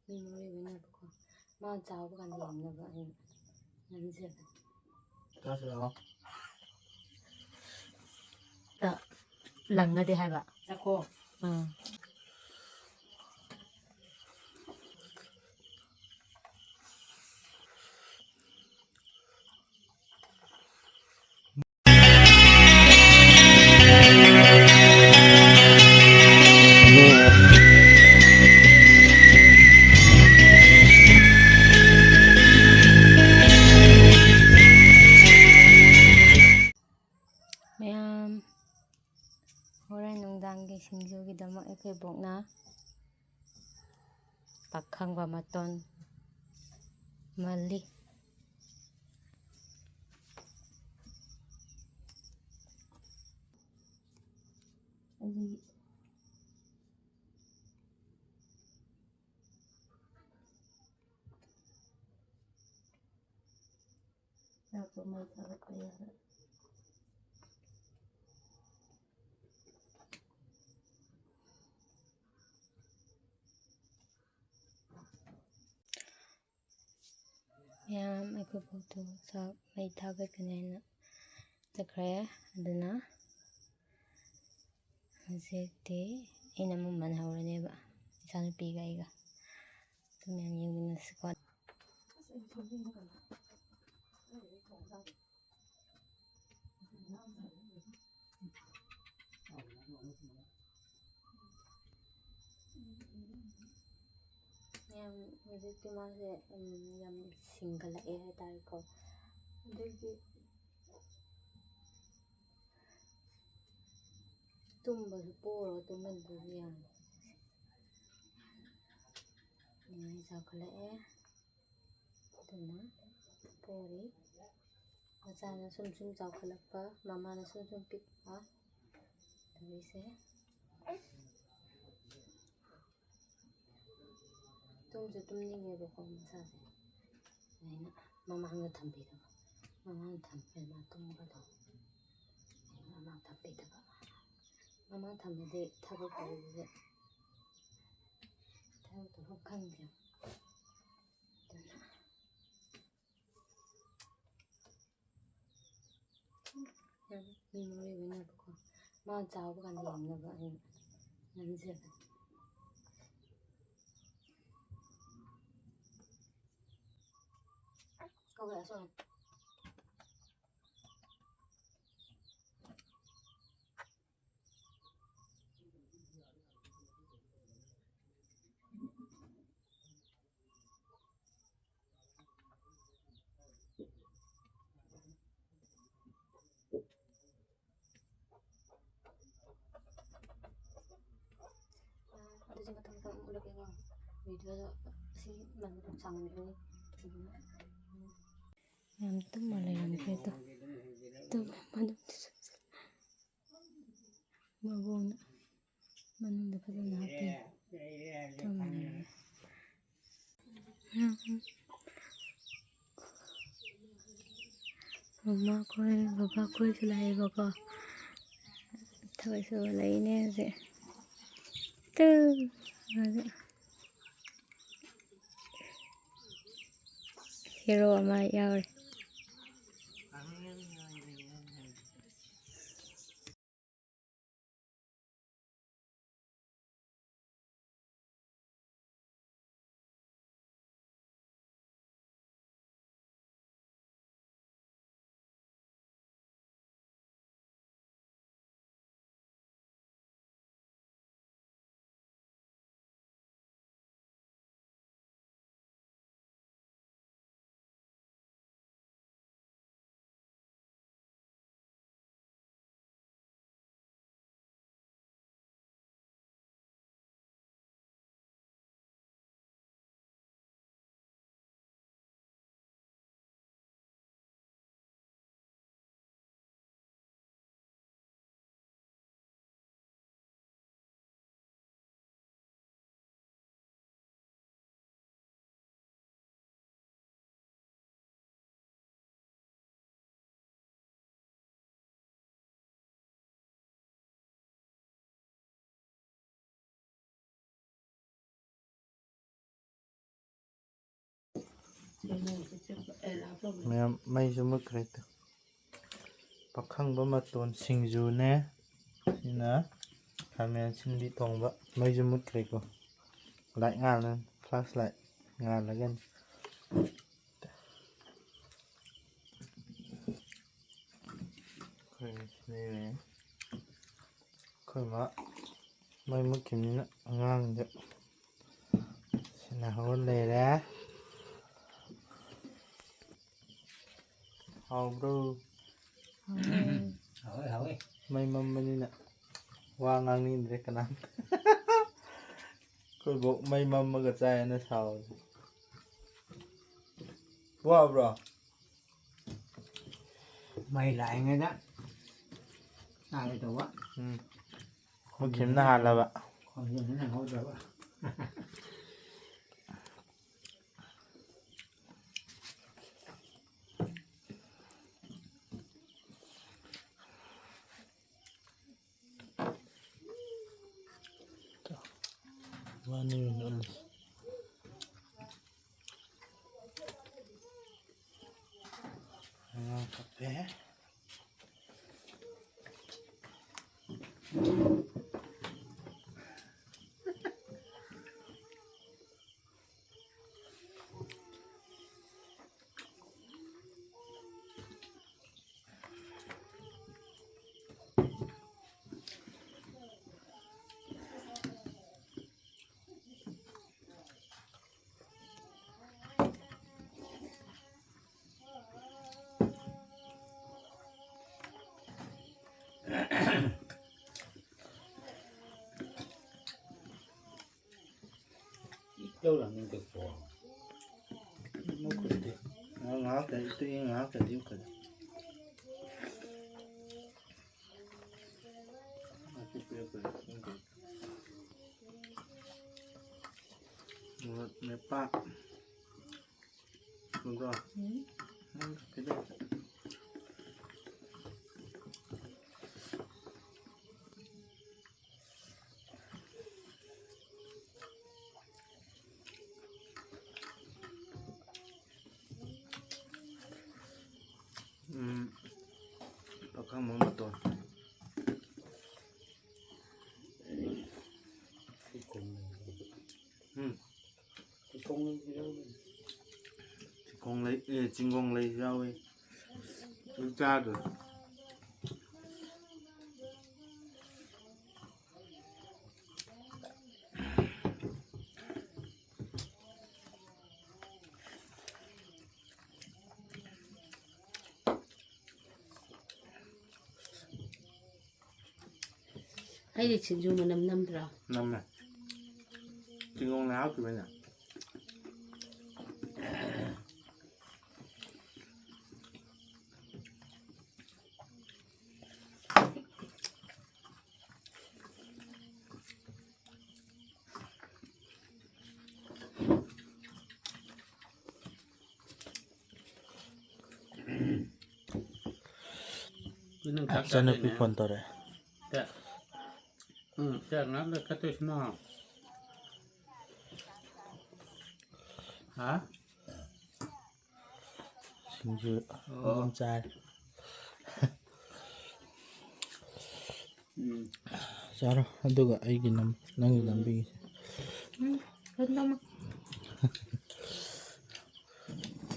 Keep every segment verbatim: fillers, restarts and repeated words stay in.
ꯃꯤ ꯃꯔꯣꯏ ꯑꯣꯏꯅꯕꯀꯣ꯫ ꯃꯥ ꯆꯥꯎꯕ ꯀꯥꯟꯗ ꯌꯦꯡꯅꯕ ꯑꯩꯅ ꯅꯝꯖꯕꯅꯤ꯫ ꯆꯥꯁꯤ ꯂꯥꯛꯑꯣ꯫ ꯂꯪꯒꯗꯤ ꯍꯥꯏꯕ꯫ ꯆꯥꯈꯣ꯫ ꯎꯝ꯫ ꯃꯌꯥꯝ, ꯍꯣꯔꯦꯟ ꯅꯨꯡꯗꯥꯡꯒꯤ ꯁꯤꯡꯖꯨꯒꯤꯗꯃꯛ ꯑꯩꯈꯣꯏ ꯕꯣꯛꯅ ꯄꯥꯈꯪꯕ ꯃꯇꯣꯟ ꯃꯜꯂꯤ꯫ ꯑꯩ ꯆꯥꯛꯇꯣ ꯃꯩ ꯊꯥꯒꯠꯄ ꯌꯥꯔꯦ꯫ ꯃꯌꯥꯝ ꯑꯩꯈꯣꯏ ꯕꯣꯛꯇꯨ ꯆꯥꯛ ꯃꯩ ꯊꯥꯒꯠꯀꯅꯤ ꯍꯥꯏꯅ ꯆꯠꯈ꯭ꯔꯦ꯫ ꯑꯗꯨꯅ ꯍꯧꯖꯤꯛꯇꯤ ꯑꯩꯅ ꯑꯃꯨꯛ ꯃꯟꯍꯧꯔꯅꯦꯕ, ꯏꯆꯥꯅꯨꯄꯤꯒ ꯑꯩꯒ꯫ ꯑꯗꯨ ꯃꯌꯥꯝ ꯌꯦꯡꯃꯤꯟꯅꯁꯤꯀꯣ꯫ ꯌꯥꯝ, ꯍꯧꯖꯤꯛꯇꯤ ꯃꯥꯁꯦ, ꯎꯝ, ꯌꯥꯝ ꯁꯤꯡꯒꯠꯂꯛꯑꯦ ꯍꯥꯏꯇꯥꯔꯦꯀꯣ꯫ ꯑꯗꯒꯤ ꯇꯨꯝꯕꯁꯨ ꯄꯣꯔꯒ ꯇꯨꯝꯍꯟꯕꯁꯨ ꯌꯥꯝ ꯅꯤꯡꯉꯥꯏ ꯆꯥꯎꯈꯠꯂꯛꯑꯦ꯫ ꯑꯗꯨꯅ ꯄꯣꯔꯤ꯫ ꯃꯆꯥꯅ ꯁꯨꯝ ꯁꯨꯝ ꯆꯥꯎꯈꯠꯂꯛꯄ, ꯃꯃꯥꯅ ꯁꯨꯝ ꯁꯨꯝ ꯄꯤꯛꯄ ꯇꯧꯔꯤꯁꯦ꯫ ꯇꯨꯝꯁꯨ ꯇꯨꯝꯅꯤꯡꯉꯦꯕꯀꯣ ꯃꯆꯥꯁꯦ꯫ ꯑꯩꯅ ꯃꯃꯥꯡꯗ ꯊꯝꯕꯤꯗꯕ꯫ ꯃꯃꯥꯡꯗ ꯊꯝꯕꯤꯔ ꯃꯥ ꯇꯨꯝꯒꯗꯧꯕ꯫ ꯑꯩꯅ ꯃꯃꯥꯡ ꯊꯝꯕꯤꯗꯕ꯫ ꯃꯃꯥꯡ ꯊꯝꯃꯗꯤ ꯊꯕꯛ ꯇꯧꯕꯁꯦ ꯇꯧꯐꯝ ꯈꯪꯗꯦ꯫ ꯃꯤ ꯃꯣꯔꯦ ꯑꯣꯏꯅꯕꯀꯣ꯫ ꯃꯥ ꯆꯥꯎꯕ ꯀꯥꯟꯗ ꯌꯦꯡꯅꯕ ꯑꯩꯅ ꯅꯝꯖꯕꯅꯤ꯫ ꯀꯧꯔꯛꯑꯁꯨ꯫ ꯑꯗꯨꯗꯤ ꯃꯊꯪ ꯃꯊꯪ ꯑꯃꯨꯛ ꯎꯠꯂꯛꯀꯦꯀꯣ꯫ ꯚꯤꯗꯤꯑꯣꯗꯣ ꯑꯁꯤ ꯃꯇꯝ ꯁꯥꯡꯃꯟꯈ꯭ꯔꯅꯤ꯫ ꯌꯥꯝ ꯇꯨꯝꯃ ꯂꯩꯔꯝꯈ꯭ꯔꯦ ꯑꯗꯣ꯫ ꯑꯗꯨꯒ ꯃꯅꯨꯡꯗꯁꯨ ꯃꯕꯣꯛꯅ ꯃꯅꯨꯡꯗ ꯐꯖꯅ ꯍꯥꯞꯄꯤ꯫ ꯇꯨꯝꯃ ꯂꯩꯔꯝꯃꯦ꯫ ꯃꯃꯥ ꯈꯣꯏ, ꯕꯕꯥ ꯈꯣꯏꯁꯨ ꯂꯥꯛꯑꯦꯕꯀꯣ꯫ ꯊꯕꯛ ꯁꯨꯕ ꯂꯩꯅꯦ ꯍꯧꯖꯤꯛ꯫ ꯇꯨ, ꯍꯧꯖꯤꯛ꯫ ꯍꯦꯔꯣ ꯑꯃ ꯌꯥꯎꯔꯦ꯫ ꯃꯌꯥꯝ ꯃꯩꯁꯨ ꯃꯨꯠꯈ꯭ꯔꯦ ꯇꯨ꯫ ꯄꯥꯈꯪꯕ ꯃꯇꯣꯟ ꯁꯤꯡꯖꯨꯅꯦ꯫ ꯁꯤꯅ ꯈꯥꯃꯦꯟ ꯑꯁꯤꯟꯕꯤ ꯊꯣꯡꯕ꯫ ꯃꯩꯁꯨ ꯃꯨꯠꯈ꯭ꯔꯦꯀꯣ꯫ ꯂꯥꯏꯠ ꯉꯥꯜꯂꯦ꯫ ꯐ꯭ꯂꯥꯁ ꯂꯥꯏꯠ ꯉꯥꯜꯂꯒꯅꯤ꯫ ꯑꯩꯈꯣꯏ ꯃꯥ ꯃꯩ ꯃꯨꯠꯈꯤꯕꯅꯤꯅ ꯑꯉꯥꯡꯁꯦ ꯁꯤꯅ ꯍꯧꯔ ꯂꯩꯔꯦ꯫ ꯍꯥꯎꯕ꯭ꯔꯣ? ꯍꯥꯎꯋꯦ, ꯍꯥꯎꯋꯦ꯫ ꯃꯩ ꯃꯝꯕꯅꯤꯅ ꯋꯥ ꯉꯥꯡꯅꯤꯡꯗ꯭ꯔꯦ ꯀꯅꯥꯝꯇ꯫ ꯑꯩꯈꯣꯏ ꯕꯣꯛ ꯃꯩ ꯃꯝꯃꯒ ꯆꯥꯏꯌꯦꯅ ꯁꯥꯎꯔꯤ꯫ ꯋꯥꯕ꯭ꯔꯣ? ꯃꯩ ꯂꯥꯛꯏꯉꯩꯗ ꯆꯥꯒꯦ ꯇꯧꯕ꯫ ꯎꯝ꯫ ꯃꯨꯠꯈꯤꯕꯅ ꯍꯥꯜꯂꯕ꯫ ꯈꯣꯟꯖꯦꯜꯁꯤ ꯅꯪꯍꯧꯗ꯭ꯔꯕ꯫ ꯋꯥꯅꯤ ꯑꯣꯜꯂꯤꯁꯦ꯫ ꯑꯉꯥꯡ ꯀꯞꯄꯦ꯫ ꯂꯧ ꯂꯥꯛꯅꯤꯡꯗꯦꯀꯣ꯫ ꯃꯈꯨꯠꯇꯤ ꯉꯥꯏꯍꯥꯛ ꯉꯥꯏꯍꯥꯛꯇꯗꯤ ꯇꯨꯏ, ꯉꯥꯏꯍꯥꯛꯇꯗꯤ ꯀꯩꯅꯣ꯫ ꯃꯣꯔꯣꯛ ꯃꯦꯠꯄ꯫ ꯎꯗ꯭ꯔꯣ? ꯎꯝ꯫ ꯎꯝ, ꯈꯤꯇꯪ꯫ ꯅꯪ ꯃꯇꯣꯟ꯫ ꯎꯝ꯫ ꯆꯤꯡꯒꯣꯡ ꯂꯩ, ꯑꯦ, ꯆꯤꯡꯒꯣꯡ ꯂꯩꯁꯨ ꯌꯥꯎꯏ꯫ ꯑꯗꯨ ꯆꯥꯗ꯭ꯔꯣ? ꯑꯩꯗꯤ ꯁꯤꯡꯖꯨ ꯃꯅꯝ ꯅꯝꯗ꯭ꯔꯣ? ꯅꯝꯃꯦ꯫ ꯆꯤꯡꯒꯣꯡꯅ ꯍꯥꯞꯈꯤꯕꯩꯅꯦ꯫ ꯏꯆꯟꯅꯨꯄꯤ ꯐꯣꯟ ꯇꯧꯔꯛꯑꯦ꯫ ꯎꯝ, ꯆꯥꯛ ꯉꯥꯏꯍꯥꯛ ꯂꯩꯈꯠꯇꯣꯏꯁꯤꯅ꯫ ꯍꯥ? ꯁꯤꯡꯖꯨ ꯑꯣ꯫ ꯑꯗꯨꯝ ꯆꯥꯔꯦ꯫ ꯎꯝ꯫ ꯆꯥꯔꯣ, ꯑꯗꯨꯒ ꯑꯩꯒꯤ ꯅꯝ-, ꯅꯪꯒꯤ ꯅꯝꯕꯤꯒꯦ꯫ ꯎꯝ, ꯈꯨꯠ ꯅꯝꯃꯣ꯫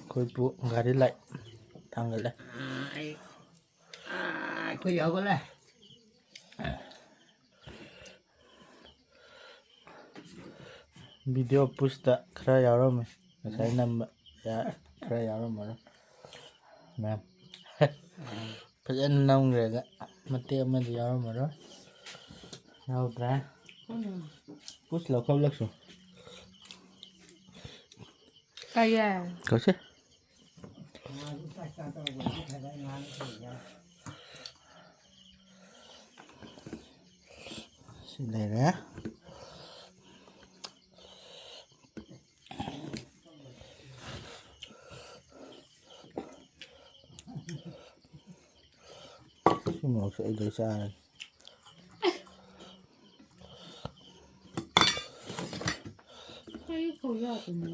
ꯑꯩꯈꯣꯏ ꯄꯨ ꯒꯥꯔꯤ ꯂꯥꯏꯠ ꯊꯥꯡꯒꯠꯂꯦ꯫ ꯑꯥ, ꯑꯩ, ꯑꯥ, ꯑꯩꯈꯣꯏ ꯍꯧꯒꯠꯂꯦ꯫ ꯚꯤꯗꯤꯑꯣ ꯄꯨꯁꯇ ꯈꯔ ꯌꯥꯎꯔꯝꯃꯦ꯫ ꯉꯁꯥꯏ ꯅꯝꯕ ꯌꯥ-, ꯈꯔ ꯌꯥꯎꯔꯝꯃꯔꯣꯏ꯫ ꯃꯌꯥꯝ꯫ ꯐꯖꯅ ꯅꯝꯈ꯭ꯔꯦꯗ꯫ ꯃꯇꯦꯛ ꯑꯃꯗꯤ ꯌꯥꯎꯔꯝꯃꯔꯣꯏ꯫ ꯌꯥꯎꯗ꯭ꯔꯦ꯫ ꯎꯝ꯫ ꯄꯨꯁ ꯂꯧꯈꯠꯂꯛꯁꯨ꯫ ꯀꯩꯌꯦ? ꯀꯧꯁꯦ꯫ ꯁꯤ ꯂꯩꯔꯦ꯫ ꯁꯤ ꯃꯣꯔꯣꯛꯁꯦ ꯑꯩ ꯂꯣꯏ ꯆꯥꯔꯒꯦ꯫ ꯑꯩ ꯐꯧ ꯌꯥꯗꯦꯅꯦ꯫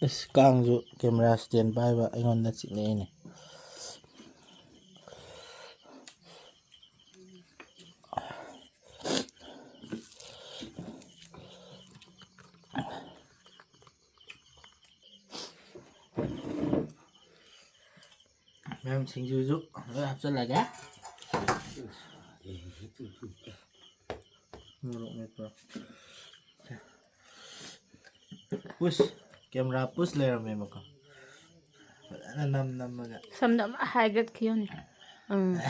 ꯑꯁ, ꯀꯥꯡꯁꯨ camera stand ꯄꯥꯏꯕ ꯑꯩꯉꯣꯟꯗ ꯆꯤꯛꯂꯛꯑꯦꯅꯦ꯫ ꯃꯌꯥꯝ ꯁꯤꯡꯖꯨꯁꯨ ꯂꯣꯏ ꯍꯥꯞꯆꯜꯂꯒꯦ꯫ ꯃꯣꯔꯣꯛ ꯃꯦꯠꯄ꯫ Push, camera push ꯂꯩꯔꯝꯃꯦꯕꯀꯣ꯫ ꯐꯖꯅ ꯅꯝ ꯅꯝꯃꯒ꯫ ꯁꯝꯗꯣ ꯑꯃ ꯍꯥꯏꯒꯠꯈꯤꯕꯅꯦ꯫ ꯎꯝ꯫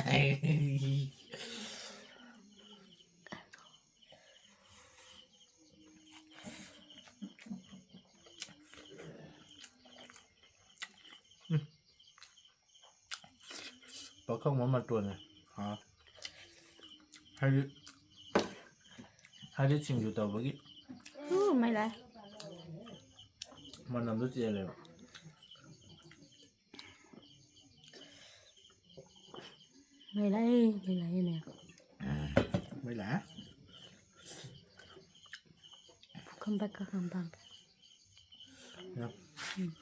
ꯄꯥꯈꯪꯕ ꯃꯇꯣꯟꯅꯦ꯫ ꯑꯥ꯫ ꯍꯥꯏꯗꯤ, ꯍꯥꯏꯗꯤ ꯁꯤꯡꯖꯨ ꯇꯧꯕꯒꯤ ꯎ, ꯃꯩ ꯂꯥꯛꯑꯦ꯫ ꯃꯅꯝꯗꯣ ꯆꯦꯜꯂꯦꯕ꯫ ꯃꯩ ꯂꯥꯛꯑꯦ, ꯃꯩ ꯂꯥꯛꯑꯦꯅꯦ꯫ ꯃꯩ ꯂꯥꯛꯑꯦ꯫ ꯄꯨꯈꯝ ꯄꯥꯏ ꯀꯥ ꯈꯝ ꯄꯥꯝ꯫ ꯌꯥ꯫ ꯎꯝ꯫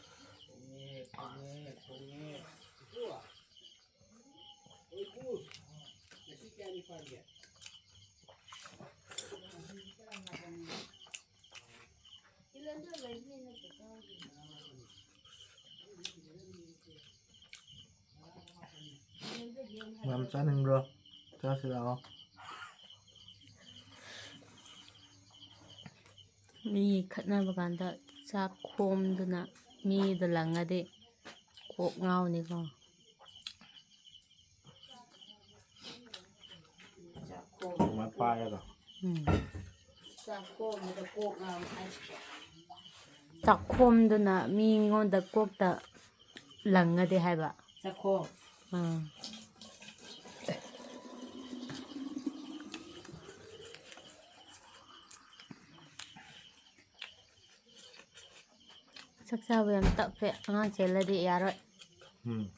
ꯌꯥꯝ ꯆꯥꯅꯤꯡꯕ꯭ꯔꯣ? ꯆꯥꯁꯤ ꯂꯥꯛꯑꯣ꯫ ꯃꯤ ꯈꯠꯅꯕ ꯀꯥꯟꯗ ꯆꯥꯛ ꯈꯣꯝꯗꯨꯅ ꯃꯤꯗ ꯂꯪꯉꯗꯤ ꯀꯣꯛ ꯉꯥꯎꯅꯤꯀꯣ꯫ ꯆꯥꯛꯈꯣꯝ꯫ ꯑꯗꯨꯃꯥꯏꯅ ꯄꯥꯏꯔꯒ꯫ ꯎꯝ꯫ ꯆꯥꯛꯈꯣꯝꯗ ꯀꯣꯛ ꯉꯥꯎ ꯍꯥꯏꯁꯦ꯫ ꯆꯥꯛꯈꯣꯝꯗꯨꯅ ꯃꯤꯉꯣꯟꯗ ꯀꯣꯛꯇ ꯂꯪꯉꯗꯤ ꯍꯥꯏꯕ꯫ ꯆꯥꯛꯈꯣꯝ꯫ ꯑꯥ꯫ ꯆꯥꯛ ꯆꯥꯕ ꯌꯥꯝ ꯇꯞꯄꯦ꯫ ꯑꯉꯥꯡ ꯆꯦꯜꯂꯗꯤ ꯌꯥꯔꯣꯏ꯫ ꯎꯝ꯫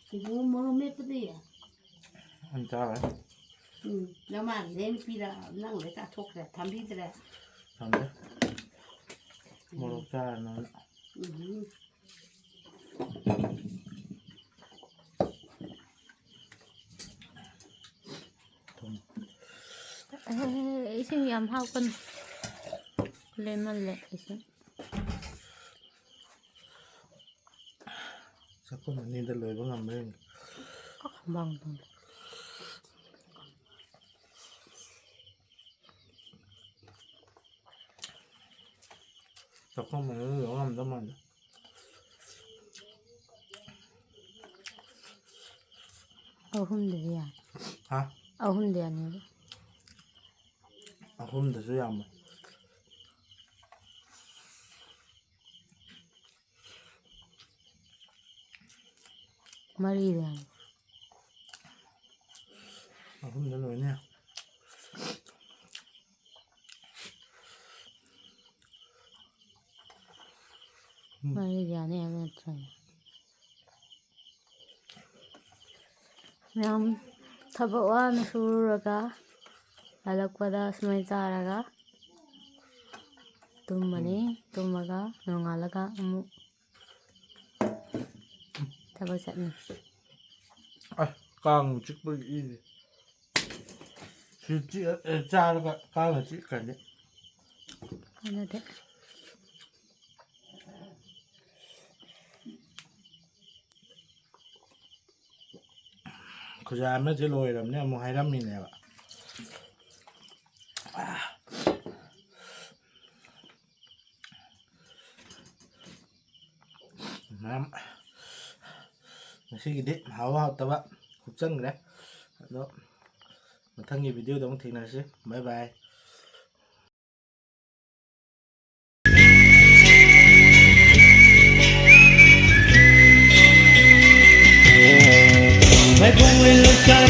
ꯁꯤꯕꯨ ꯃꯣꯔꯣꯛ ꯃꯦꯠꯄꯗꯤ? ꯌꯥꯝ ꯆꯥꯔꯣꯏ꯫ ꯎꯝ, ꯅꯃꯥꯒꯤꯗꯩ ꯅꯨꯄꯤꯗ ꯅꯪꯗꯩ ꯆꯥꯊꯣꯛꯈ꯭ꯔꯦ, ꯊꯝꯕꯤꯗ꯭ꯔꯦ꯫ ꯊꯝꯗꯦ꯫ ꯃꯣꯔꯣꯛ ꯆꯥꯔꯅꯣꯅ꯫ ꯎꯝ꯫ ꯊꯨꯝ꯫ ꯑꯦ, ꯏꯁꯤꯡ ꯌꯥꯝ ꯍꯥꯞꯀꯅꯨ꯫ ꯂꯦꯝꯃꯜꯂꯦ ꯏꯁꯤꯡ꯫ ꯆꯥꯛꯈꯨꯝ ꯑꯅꯤꯗ ꯂꯣꯏꯕ ꯉꯝꯕ꯭ꯔꯥ ꯌꯦꯡꯒꯦ꯫ ꯈꯪꯕꯪ ꯕꯪ꯫ ꯆꯥꯛꯈꯨꯝ ꯑꯅꯤꯗ ꯂꯣꯏꯕ ꯉꯝꯗꯧ ꯃꯥꯟꯗꯦ꯫ ꯑꯍꯨꯝꯗꯗꯤ ꯌꯥꯅꯤ꯫ ꯍꯥ? ꯑꯍꯨꯝꯗ ꯌꯥꯅꯤꯕ꯫ ꯑꯍꯨꯝꯗꯁꯨ ꯌꯥꯝꯃꯣꯏ꯫ ꯃꯔꯤꯗ ꯌꯥꯅꯤ꯫ ꯑꯍꯨꯝꯗ ꯂꯣꯏꯅꯤ꯫ ꯎꯝ꯫ ꯃꯔꯤꯗ ꯌꯥꯅꯤ ꯍꯥꯏꯕ ꯅꯠꯇ꯭ꯔꯣ? ꯃꯌꯥꯝ ꯊꯕꯛ ꯋꯥꯅ ꯁꯨꯔꯨꯔꯒ ꯍꯜꯂꯛꯄꯗ ꯁꯨꯃꯥꯏꯅ ꯆꯥꯔꯒ ꯇꯨꯝꯃꯅꯤ꯫ ꯎꯝ꯫ ꯇꯨꯝꯃꯒ ꯅꯣꯡꯉꯥꯜꯂꯒ ꯑꯃꯨꯛ ꯊꯕꯛ ꯆꯠꯅꯤ꯫ ꯑꯁ, ꯀꯥꯡ ꯆꯤꯛꯄꯒꯤ ꯏꯁꯦ꯫ ꯁꯤ ꯆꯤꯛꯑ-, ꯑꯦ, ꯆꯥꯔꯒ ꯀꯥꯡꯅ ꯆꯤꯛꯈ꯭ꯔꯗꯤ꯫ ꯀꯥꯟꯅꯗꯦ꯫ ꯈꯨꯖꯥꯏ ꯑꯃꯁꯦ ꯂꯣꯏꯔꯕꯅꯦ ꯑꯃꯨꯛ ꯍꯥꯏꯔꯝꯃꯤꯅꯦꯕ꯫ ꯃꯌꯥꯝ ꯉꯁꯤꯒꯤꯗꯤ ꯍꯥꯎ ꯍꯥꯎꯇꯕ ꯍꯨꯞꯆꯟꯈ꯭ꯔꯦ꯫ ꯑꯗꯣ ꯃꯊꯪꯒꯤ ꯚꯤꯗꯤꯑꯣꯗ ꯑꯃꯨꯛ ꯊꯦꯡꯅꯔꯁꯤ꯫ ꯕꯥꯏ ꯕꯥꯏ꯫ ꯃꯥꯏꯕꯝ ꯂꯩꯀꯥꯏ